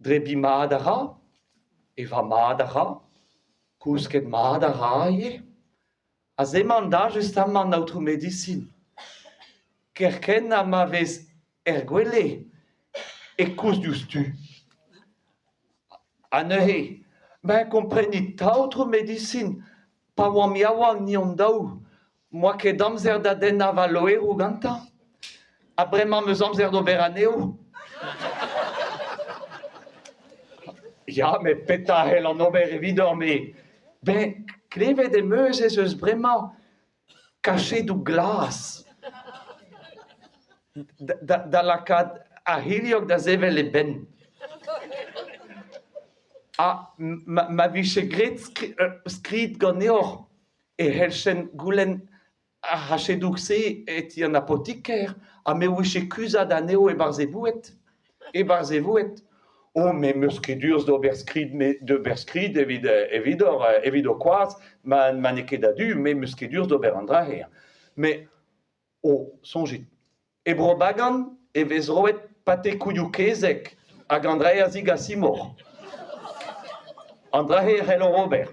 Drebiñ mat a ra, evañ mat a ra, kousket mat a ra ivez. Aze emañ an da justamant an aotrou medisin. Kerkent ha ma vez er gwele e kousk diouzhtu. Ha neuze, ben komprenit 'ta aotrou medisin, pa oamp yaouank ni hon-daou, 'moa ket amzer da dennañ va loeroù gantañ. Ha bremañ 'm eus amzer d'ober anezho. Ya, met petra a c'hellan ober evidoc'h-me? Ben, klevet em eus ez eus bremañ kachedoù glas da lakaat ar c'hilhog da sevel e benn. Ha ma vije graet skrid ganeoc'h e c'helljen goulenn Ar c'hachedoù-se e ti an apotiker ha me 'ouije kuzhat anezho e-barzh e voued. E-barzh e voued. Oh, me 'meus ket urzh d'ober skrid me d'ober skrid evit evidoc'h evit ho kwaz ma ma n'eo ket a-du, me 'meus ket urzh d'ober an dra-se. Mais oh, soñjit, E Bro-Bagan e vez roet pate kouilhoù-kezeg hag an dra-se a zigas imor. An dra-se e c'hellor ober.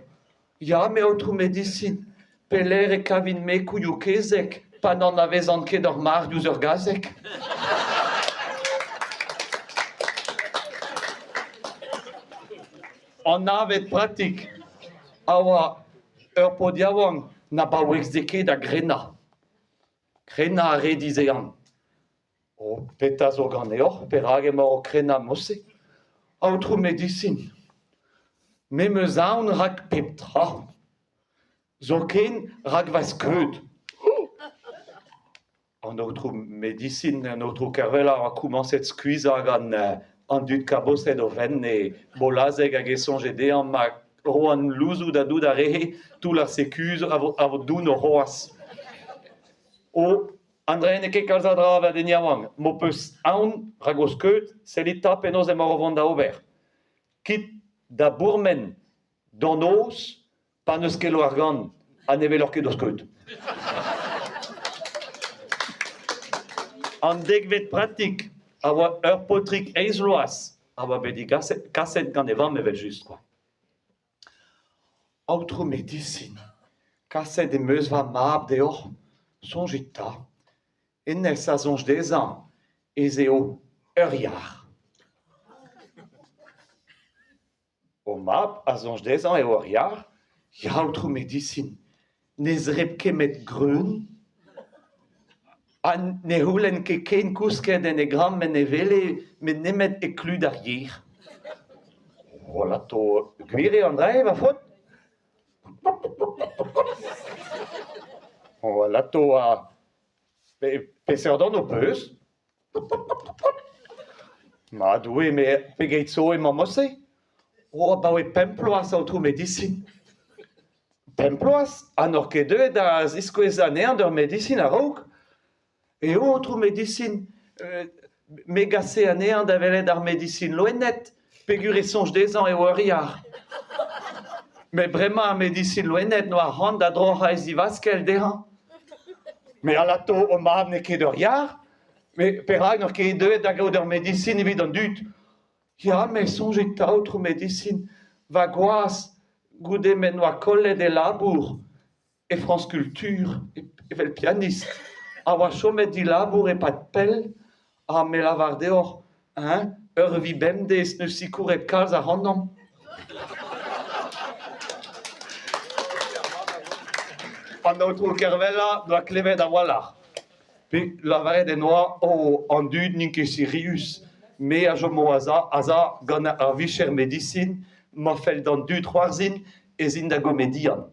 Ya, me aotrou medisin, pelec'h e kavin-me kouilhoù-kezeg pa n'anavezan ket ur marc'h diouzh ur gazeg? An navet pratik a oa ur paotr yaouank na baoueze ket da grenañ. Krenañ a rae dizehan. O, petra zo ganeoc'h? Perak emaoc'h o krenañ mod-se? Aotrou medisin, me 'm eus aon rak pep tra, zoken rak va skeud. An aotrou medisin, an aotrou Kervella a oa komañset skuizhañ gant an dud kaboset o ren e Bolazeg hag e soñje dezhañ ma roan louzoù da dout ar re-se, toull ar sekuz a vo, a vo dounoc'h c'hoazh. O, an dra n'eo ket kalz a dra va den yaouank. M'ho peus aon rak ho skeud, sellit 'ta penaos emaoc'h o vont da ober. Kit da bourmen d'an noz pa n'eus ket loar-gann ha ne weloc'h ket ho skeud. An dekvet pratik a oa ur paotrig eizh vloaz a oa bet digaset kaset gant e vamm evel-just kwa. Aotrou medisin, kaset em eus va mab deoc'h, soñjit 'ta, hennezh a soñj dezhañ ez eo ur yar. Ho mab a soñj dezhañ eo ur yar? Ya, aotrou medisin, ne zebr ket met greun ha ne c'houlenn ket ken kousket en e gambr en e wele met nemet e klud ar yer. Voilà 'to gwir eo an dra-se va faotr. Voilà 'to ha peseurt anv 'peus? Ma Doue, met pegeit zo emañ mod-se? Oh, abaoe pemp bloaz, aotrou medisin. Pemp bloaz? Ha n'oc'h ket deuet da ziskouez anezhañ d'ur medisin a-raok? Eo, aotrou medisin, me gase anezhañ da welet ar medisin loened, peogwir e soñj dezhañ eo ur yar. Met bremañ ar medisin loened 'noa c'hoant da droc'hañ e zivaskell dezhañ. Mais alato, ho mab n'eo ket ur yar. Mais perak n'oc'h ket deuet da gaout ur medisin evit an dud? Ya, met soñjit 'ta, aotrou medisin, va gwaz, goude m'en doa kollet e labour e France Culture, evel pianist, a oa chomet dilabour e-pad pell, ha me lavar deoc'h, hein, ur vi bemdez 'neus sikouret kalz ac'hanomp. An aotrou Kervella 'doa klevet a-walc'h. Pe lavaret en doa oh, an dud n'int ket sirius. Me a chomo a-za gant ar vicher medisin, ma fell d'an dud c'hoarzhin ez in da gomedian.